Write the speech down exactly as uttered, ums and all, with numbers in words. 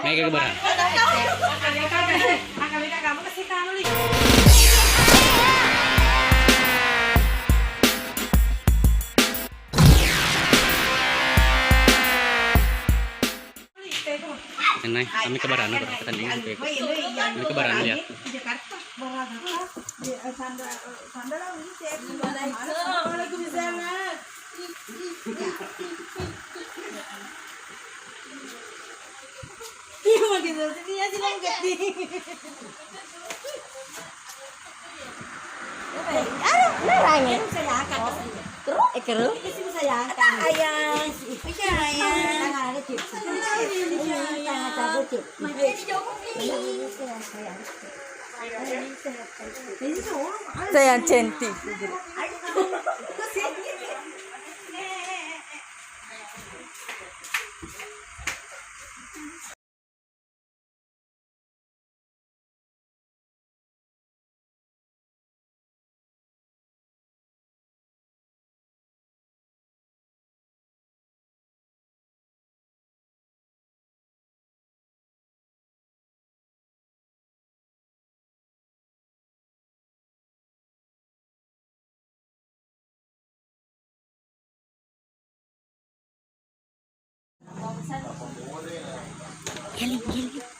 Mega kebaran. Enai, kami kebaran, bro. Kami kebaran ya. Waalaikumsalam. Iya, makin sih, iya, sih, lengket, nih. Aduh, beneran, ya? Saya angkat, pasti. Terus? Eh, terus? Ini sih saya angkat. Ayah. Iya, ayah. Tangan ada, Cip. Tangan ada, Cip. Ini saya angkat. Saya cantik. Giling, giling.